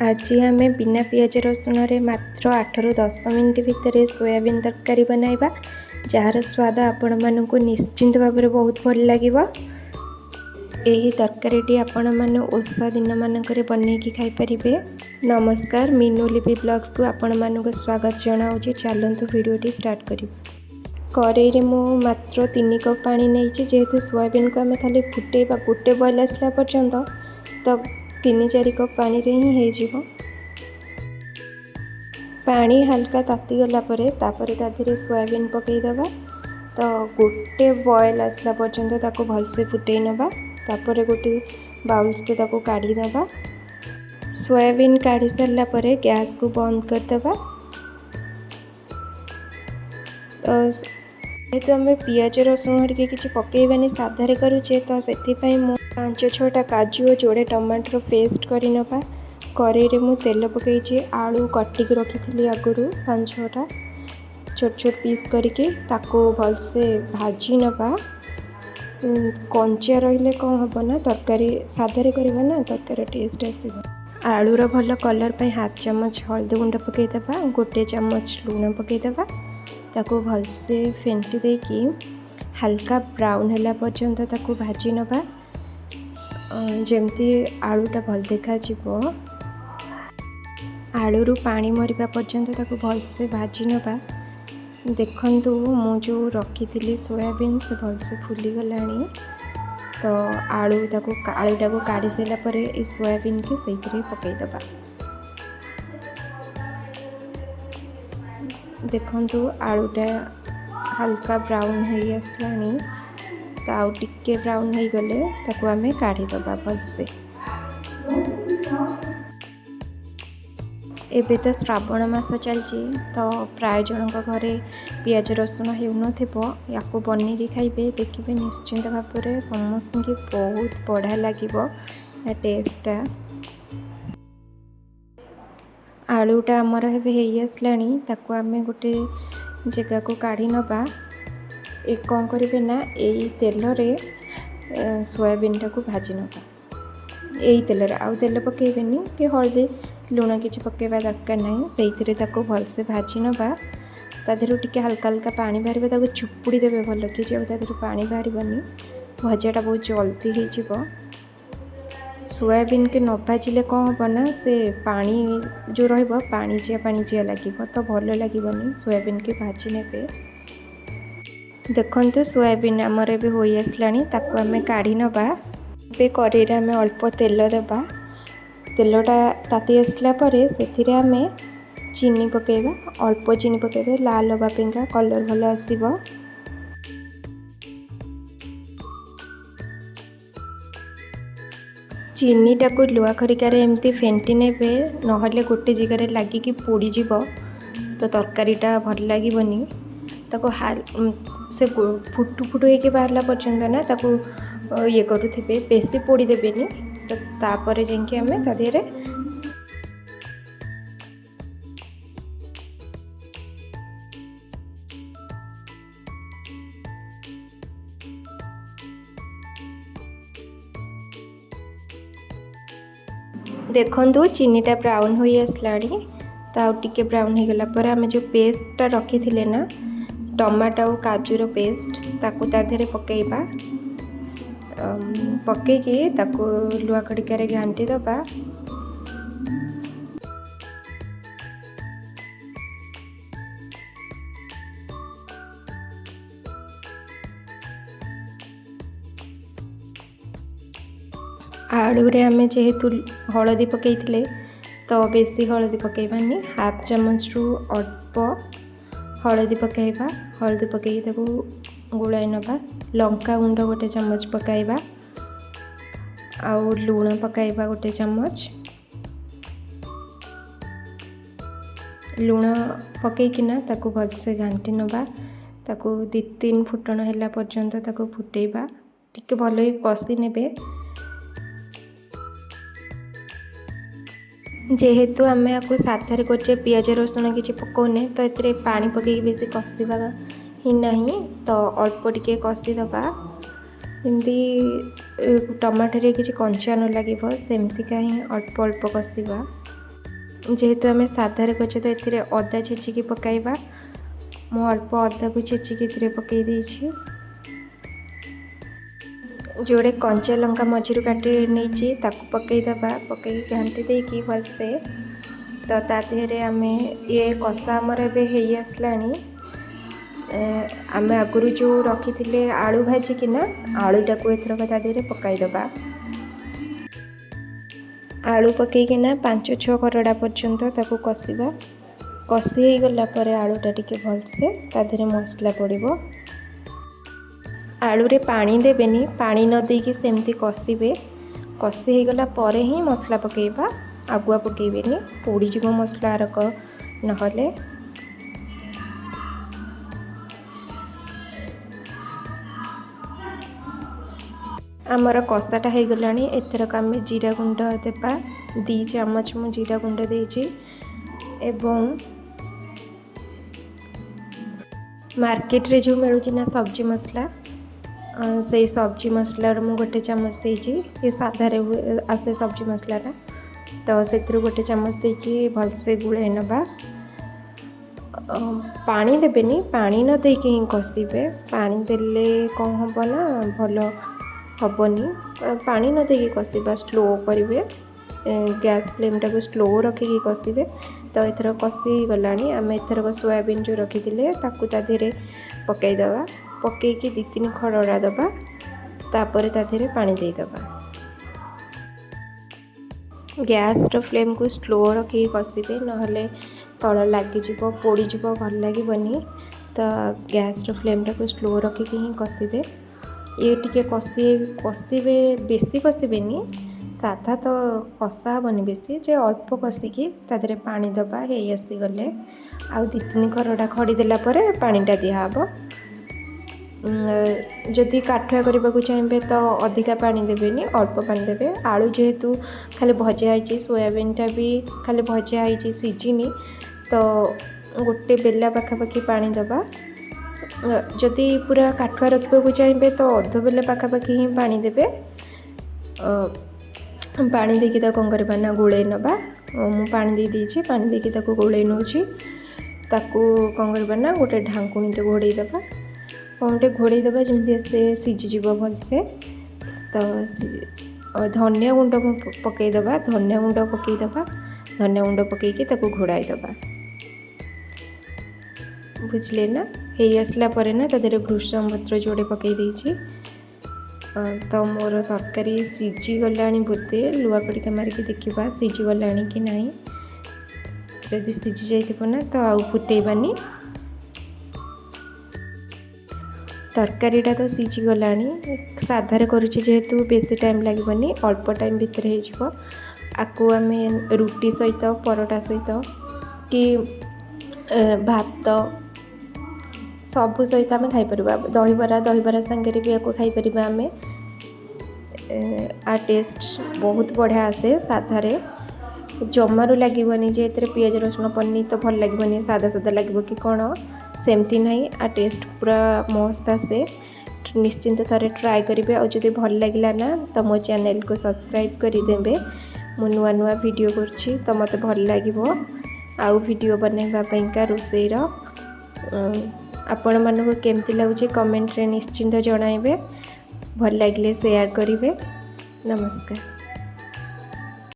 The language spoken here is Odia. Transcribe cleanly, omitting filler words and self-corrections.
ଆଜି ଆମେ ବିନା ପିଆଜ ରସୁଣରେ ମାତ୍ର 8ରୁ 10 ମିନିଟ୍ ଭିତରେ ସୋୟାବିନ୍ ତରକାରୀ ବନାଇବା, ଯାହାର ସ୍ୱାଦ ଆପଣମାନଙ୍କୁ ନିଶ୍ଚିନ୍ତ ଭାବରେ ବହୁତ ଭଲ ଲାଗିବ। ଏହି ତରକାରୀଟି ଆପଣମାନେ ଓଷା ଦିନମାନଙ୍କରେ ବନେଇକି ଖାଇପାରିବେ। ନମସ୍କାର, ମିନୁ ଲିପି ବ୍ଲଗ୍ସକୁ ଆପଣମାନଙ୍କୁ ସ୍ୱାଗତ ଜଣାଉଛି। ଚାଲନ୍ତୁ ଭିଡ଼ିଓଟି ଷ୍ଟାର୍ଟ କରିବା। କରେଇରେ ମୁଁ ମାତ୍ର 3 କପ୍ ପାଣି ନେଇଛି। ଯେହେତୁ ସୋୟାବିନ୍କୁ ଆମେ ଖାଲି ଫୁଟେଇବା ଗୋଟେ ବଏଲ୍ ଆସିଲା ପର୍ଯ୍ୟନ୍ତ, ତ 3-4 କପ୍ ପାଣିରେ ହିଁ ହେଇଯିବ। ପାଣି ହାଲକା ତାତିଗଲା ପରେ ତାପରେ ତା ଦେହରେ ସୋୟାବିନ୍ ପକାଇଦେବା। ତ ଗୋଟେ ବଏଲ୍ ଆସିଲା ପର୍ଯ୍ୟନ୍ତ ତାକୁ ଭଲସେ ଫୁଟେଇ ନେବା। ତାପରେ ଗୋଟେ ବାଉଲ୍ସରେ ତାକୁ କାଢ଼ିଦେବା। ସୋୟାବିନ୍ କାଢ଼ି ସାରିଲା ପରେ ଗ୍ୟାସ୍କୁ ବନ୍ଦ କରିଦେବା। ତ ଯେହେତୁ ଆମେ ପିଆଜ ରସୁଣ ହେରିକା କିଛି ପକାଇବାନି, ସାଧାରେ କରୁଛେ, ତ ସେଥିପାଇଁ ମୁଁ 5-6ଟା କାଜୁ ଓ ଯୋଡ଼େ ଟମାଟୋର ପେଷ୍ଟ କରିନେବା। କରେଇରେ ମୁଁ ତେଲ ପକାଇଛି। ଆଳୁ କାଟିକି ରଖିଥିଲି ଆଗରୁ 5-6ଟା ଛୋଟ ଛୋଟ ପିସ୍ କରିକି, ତାକୁ ଭଲସେ ଭାଜି ନେବା। କଞ୍ଚା ରହିଲେ କ'ଣ ହେବ ନା, ତରକାରୀ ସାଧାରେ କରିବା ନା, ତରକାରୀର ଟେଷ୍ଟ ଆସିବ। ଆଳୁର ଭଲ କଲର୍ ପାଇଁ ହାଫ୍ ଚାମଚ ହଳଦୀ ଗୁଣ୍ଡ ପକାଇଦେବା, 1 ଚାମଚ ଲୁଣ ପକାଇଦେବା। ତାକୁ ଭଲସେ ଫେଣ୍ଟି ଦେଇକି ହାଲକା ବ୍ରାଉନ୍ ହେଲା ପର୍ଯ୍ୟନ୍ତ ତାକୁ ଭାଜି ନେବା, ଯେମିତି ଆଳୁଟା ଭଲ ଦେଖାଯିବ। ଆଳୁରୁ ପାଣି ମରିବା ପର୍ଯ୍ୟନ୍ତ ତାକୁ ଭଲସେ ଭାଜି ନେବା। ଦେଖନ୍ତୁ, ମୁଁ ଯେଉଁ ରଖିଥିଲି ସୋୟାବିନ୍, ସେ ଭଲସେ ଫୁଲିଗଲାଣି। ତ ଆଳୁଟାକୁ କାଢ଼ି ସାରିଲା ପରେ ଏଇ ସୋୟାବିନ୍କି ସେଇଥିରେ ପକାଇଦେବା। ଦେଖନ୍ତୁ, ଆଳୁଟା ହାଲକା ବ୍ରାଉନ୍ ହେଇ ଆସିଲାଣି। ତ ଆଉ ଟିକେ ବ୍ରାଉନ୍ ହେଇଗଲେ ତାକୁ ଆମେ କାଢ଼ିଦେବା ଭଲସେ। ଏବେ ତ ଶ୍ରାବଣ ମାସ ଚାଲିଛି, ତ ପ୍ରାୟ ଜଣଙ୍କ ଘରେ ପିଆଜ ରସୁଣ ହେଉନଥିବ। ୟାକୁ ବନେଇକି ଖାଇବେ, ଦେଖିବେ ନିଶ୍ଚିନ୍ତ ଭାବରେ ସମସ୍ତଙ୍କୁ ବହୁତ ବଢ଼ିଆ ଲାଗିବ ଟେଷ୍ଟଟା। ଆଳୁଟା ଆମର ଏବେ ହେଇ ଆସିଲାଣି, ତାକୁ ଆମେ ଗୋଟେ ଜାଗାକୁ କାଢ଼ି ନେବା। ଏ କ'ଣ କରିବେ ନା, ଏଇ ତେଲରେ ସୋୟାବିନ୍ଟାକୁ ଭାଜି ନେବା। ଏଇ ତେଲରେ, ଆଉ ତେଲ ପକାଇବେନି କି ହଳଦୀ ଲୁଣ କିଛି ପକାଇବା ଦରକାର ନାହିଁ। ସେଇଥିରେ ତାକୁ ଭଲସେ ଭାଜି ନେବା। ତା ଦେହରୁ ଟିକେ ହାଲକା ହାଲକା ପାଣି ବାହାରିବ, ତାକୁ ଚୁପୁଡ଼ି ଦେବେ ଭଲ କି, ଆଉ ତା ଦେହରୁ ପାଣି ବାହାରିବନି। ଭଜାଟା ବହୁତ ଜଲ୍ଦି ହେଇଯିବ। ସୋୟାବିନ୍କି ନ ଭାଜିଲେ କ'ଣ ହେବ ନା, ସେ ପାଣି ଯେଉଁ ରହିବ ପାଣିଚିଆ ପାଣିଚିଆ ଲାଗିବ, ତ ଭଲ ଲାଗିବନି। ସୋୟାବିନ୍କି ଭାଜି ନେବେ। ଦେଖନ୍ତୁ, ସୋୟାବିନ୍ ଆମର ଏବେ ହୋଇ ଆସିଲାଣି, ତାକୁ ଆମେ କାଢ଼ି ନେବା। ଏବେ କରେଇରେ ଆମେ ଅଳ୍ପ ତେଲ ଦେବା। ତେଲଟା ତାତି ଆସିଲା ପରେ ସେଥିରେ ଆମେ ଚିନି ପକାଇବା। ଅଳ୍ପ ଚିନି ପକାଇବେ, ଲାଲ ହେବା ପାଇଁକା, କଲର୍ ଭଲ ଆସିବ। ଚିନିଟାକୁ ଲୁହା ଖଡ଼ିକାରେ ଏମିତି ଫେଣ୍ଟି ନେବେ, ନହେଲେ ଗୋଟେ ଜାଗାରେ ଲାଗିକି ପୋଡ଼ିଯିବ, ତ ତରକାରୀଟା ଭଲ ଲାଗିବନି। ତାକୁ ସେ ଫୁଟୁ ଫୁଟୁ ହେଇକି ବାହାରିଲା ପର୍ଯ୍ୟନ୍ତ ନା ତାକୁ ଇଏ କରୁଥିବେ, ବେଶୀ ପୋଡ଼ିଦେବେନି। ତ ତାପରେ ଯାଇକି ଆମେ ତା ଦେହରେ ଦେଖନ୍ତୁ, ଚିନିଟା ବ୍ରାଉନ୍ ହୋଇ ଆସିଲାଣି। ତ ଆଉ ଟିକେ ବ୍ରାଉନ୍ ହେଇଗଲା ପରେ ଆମେ ଯେଉଁ ପେଷ୍ଟଟା ରଖିଥିଲେ ନା, ଟମାଟୋ ଆଉ କାଜୁର ପେଷ୍ଟ, ତାକୁ ତା ଦେହରେ ପକାଇବା। ପକାଇକି ତାକୁ ଲୁହା ଖଡ଼ିକାରେ ଘାଣ୍ଟି ଦେବା। ଆଳୁରେ ଆମେ ଯେହେତୁ ହଳଦୀ ପକାଇଥିଲେ, ତ ବେଶୀ ହଳଦୀ ପକାଇବାନି, ହାଫ୍ ଚାମଚରୁ ଅଳ୍ପ ହଳଦୀ ପକାଇବା। ହଳଦୀ ପକାଇକି ତାକୁ ଗୋଳାଇ ନେବା। ଲଙ୍କା ଗୁଣ୍ଡ 1 ଚାମଚ ପକାଇବା ଆଉ ଲୁଣ ପକାଇବା 1 ଚାମଚ। ଲୁଣ ପକାଇକିନା ତାକୁ ଭଲସେ ଘାଣ୍ଟି ନେବା। ତାକୁ 2-3 ଫୁଟଣ ହେଲା ପର୍ଯ୍ୟନ୍ତ ତାକୁ ଫୁଟେଇବା। ଟିକେ ଭଲ କଷି ନେବେ। ଯେହେତୁ ଆମେ ୟାକୁ ସାଧାରେ କରୁଛେ, ପିଆଜ ରସୁଣ କିଛି ପକାଉନେ, ତ ଏଥିରେ ପାଣି ପକାଇକି ବେଶୀ କଷିବା ହିଁ ନାହିଁ। ତ ଅଳ୍ପ ଟିକେ କଷିଦେବା, ଯେମିତି ଟମାଟୋରେ କିଛି କଞ୍ଚା ନ ଲାଗିବ, ସେମିତିକା ହିଁ ଅଳ୍ପ ଅଳ୍ପ କଷିବା। ଯେହେତୁ ଆମେ ସାଧାରେ କରୁଛେ, ତ ଏଥିରେ ଅଦା ଛେଚିକି ପକାଇବା। ମୁଁ ଅଳ୍ପ ଅଦାକୁ ଛେଚିକି ଏଥିରେ ପକାଇ ଦେଇଛି। ଯୋଡ଼େ କଞ୍ଚା ଲଙ୍କା ମଝିରୁ କାଟି ନେଇଛି, ତାକୁ ପକାଇଦେବା। ପକାଇକି ଘାଣ୍ଟି ଦେଇକି ଭଲସେ, ତ ତା ଦେହରେ ଆମେ ଇଏ କଷା ଆମର ଏବେ ହେଇ ଆସିଲାଣି। ଆମେ ଆଗରୁ ଯେଉଁ ରଖିଥିଲେ ଆଳୁ ଭାଜିକିନା, ଆଳୁଟାକୁ ଏଥରକ ତା ଦେହରେ ପକାଇଦେବା। ଆଳୁ ପକାଇକିନା 5-6 ଖରଡ଼ା ପର୍ଯ୍ୟନ୍ତ ତାକୁ କଷିବା। କଷି ହେଇଗଲା ପରେ ଆଳୁଟା ଟିକେ ଭଲସେ, ତା ଦେହରେ ମସଲା ପଡ଼ିବ। ଆଳୁରେ ପାଣି ଦେବେନି। ପାଣି ନ ଦେଇକି ସେମିତି କଷିବେ। କଷି ହେଇଗଲା ପରେ ହିଁ ମସଲା ପକାଇବା, ଆଗୁଆ ପକାଇବେନି, ପୋଡ଼ିଯିବ ମସଲା ଆରକ ନହେଲେ। ଆମର କଷାଟା ହେଇଗଲାଣି। ଏଥରକ ଆମେ ଜିରା ଗୁଣ୍ଡ ଦେବା। 2 ଚାମଚ ମୁଁ ଜିରା ଗୁଣ୍ଡ ଦେଇଛି ଏବଂ ମାର୍କେଟରେ ଯେଉଁ ମିଳୁଛି ନା ସବଜି ମସଲା, ସେଇ ସବଜି ମସଲାରୁ ମୁଁ 1 ଚାମଚ ଦେଇଛି। ଏ ସାଧାରେ ହୁଏ, ଆସେ ସବଜି ମସଲାଟା, ତ ସେଥିରୁ 1 ଚାମଚ ଦେଇକି ଭଲସେ ଗୋଳେଇ ନେବା। ପାଣି ଦେବେନି। ପାଣି ନ ଦେଇକି ହିଁ କଷିବେ। ପାଣି ଦେଲେ କ'ଣ ହେବ ନା, ଭଲ ହେବନି। ପାଣି ନ ଦେଇକି କଷିବା, ସ୍ଲୋ କରିବେ, ଗ୍ୟାସ୍ ଫ୍ଲେମ୍ଟାକୁ ସ୍ଲୋ ରଖିକି କଷିବେ। ତ ଏଥର କଷି ହେଇଗଲାଣି। ଆମେ ଏଥରକ ସୋୟାବିନ୍ ଯେଉଁ ରଖିଥିଲେ, ତାକୁ ତା ଦେହରେ ପକାଇଦେବା। ପକାଇକି 2-3 ଖରଡ଼ା ଦେବା, ତାପରେ ତା ଦେହରେ ପାଣି ଦେଇଦେବା। ଗ୍ୟାସ୍ର ଫ୍ଲେମ୍କୁ ସ୍ଲୋ ରଖିକି କଷିବେ, ନହେଲେ ତଳ ଲାଗିଯିବ, ପୋଡ଼ିଯିବ, ଭଲ ଲାଗିବନି। ତ ଗ୍ୟାସ୍ର ଫ୍ଲେମ୍ଟାକୁ ସ୍ଲୋ ରଖିକି ହିଁ କଷିବେ। ଇଏ ଟିକେ କଷିବେ, ବେଶୀ କଷିବେନି। ସାଧା ତ କଷା ହେବନି ବେଶୀ ଯେ, ଅଳ୍ପ କଷିକି ତା ଦେହରେ ପାଣି ଦେବା। ହେଇ ଆସିଗଲେ ଆଉ 2-3 ଖରଡ଼ା ଖଡ଼ି ଦେଲା ପରେ ପାଣିଟା ଦିଆହେବ। ଯଦି କାଠୁଆ କରିବାକୁ ଚାହିଁବେ ତ ଅଧିକା ପାଣି ଦେବେନି, ଅଳ୍ପ ପାଣି ଦେବେ। ଆଳୁ ଯେହେତୁ ଖାଲି ଭଜା ହେଇଛି, ସୋୟାବିନ୍ଟା ବି ଖାଲି ଭଜା ହେଇଛି, ସିଝିନି, ତ ଗୋଟେ ବେଲା ପାଖାପାଖି ପାଣି ଦେବା। ଯଦି ପୁରା କାଠୁଆ ରଖିବାକୁ ଚାହିଁବେ ତ ଅଧ ବେଲା ପାଖାପାଖି ହିଁ ପାଣି ଦେବେ। ପାଣି ଦେଇକି ତାକୁ କ'ଣ କରିବା ନା, ଗୋଳେଇ ନେବା। ମୁଁ ପାଣି ଦେଇ ଦେଇଛି। ପାଣି ଦେଇକି ତାକୁ ଗୋଳେଇ ନେଉଛି। ତାକୁ କ'ଣ କରିବା ନା, ଗୋଟେ ଢାଙ୍କୁଣୀଟେ ଘୋଡ଼େଇ ଦେବା। କ'ଣ ଗୋଟେ ଘୋଡ଼େଇ ଦେବା, ଯେମିତି ସେ ସିଝିଯିବ ଭଲସେ। ତ ଧନିଆ ଗୁଣ୍ଡ ମୁଁ ପକାଇଦେବା। ଧନିଆ ଗୁଣ୍ଡ ପକାଇଦେବା। ଧନିଆ ଗୁଣ୍ଡ ପକାଇକି ତାକୁ ଘୋଡ଼ାଇ ଦେବା। ବୁଝିଲେ ନା? ହେଇ ଆସିଲା ପରେ ନା, ତା ଦେହରେ ଭୃଷଙ୍ଗ ପତ୍ର ଯୋଡ଼େ ପକାଇ ଦେଇଛି। ତ ମୋର ତରକାରୀ ସିଝିଗଲାଣି ବୋଧେ। ଲୁହା କଡ଼ିକା ମାରିକି ଦେଖିବା ସିଝିଗଲାଣି କି ନାହିଁ। ଯଦି ସିଝି ଯାଇଥିବ ନା, ତ ଆଉ ଫୁଟେଇବାନି। ତରକାରୀଟା ତ ସିଝିଗଲାଣି। ସାଧାରେ କରୁଛି ଯେହେତୁ, ବେଶୀ ଟାଇମ୍ ଲାଗିବନି, ଅଳ୍ପ ଟାଇମ୍ ଭିତରେ ହେଇଯିବ। ଆକୁ ଆମେ ରୁଟି ସହିତ, ପରଟା ସହିତ କି ଭାତ, ସବୁ ସହିତ ଆମେ ଖାଇପାରିବା। ଦହିବରା, ଦହିବରା ସାଙ୍ଗରେ ବି ୟାକୁ ଖାଇପାରିବା ଆମେ। ଆ ଟେଷ୍ଟ ବହୁତ ବଢ଼ିଆ ଆସେ। ସାଧାରେ ଜମାରୁ ଲାଗିବନି ଯେ ଏଥିରେ ପିଆଜ ରସୁଣ ପଡ଼ୁନି ତ ଭଲ ଲାଗିବନି, ସାଧା ସାଧା ଲାଗିବ କି କ'ଣ, ସେମିତି ନାହିଁ। ଆ ଟେଷ୍ଟ ପୁରା ମସ୍ତ ଆସେ। ନିଶ୍ଚିନ୍ତ ଥରେ ଟ୍ରାଏ କରିବେ ଆଉ ଯଦି ଭଲ ଲାଗିଲା ନା, ତ ମୋ ଚ୍ୟାନେଲକୁ ସବସ୍କ୍ରାଇବ୍ କରିଦେବେ। ମୁଁ ନୂଆ ନୂଆ ଭିଡ଼ିଓ କରୁଛି, ତ ମୋତେ ଭଲ ଲାଗିବ ଆଉ ଭିଡ଼ିଓ ବନାଇବା ପାଇଁକା ରୋଷେଇର। ଆପଣମାନଙ୍କୁ କେମିତି ଲାଗୁଛି, କମେଣ୍ଟରେ ନିଶ୍ଚିନ୍ତ ଜଣାଇବେ। ଭଲ ଲାଗିଲେ ସେୟାର କରିବେ। ନମସ୍କାର।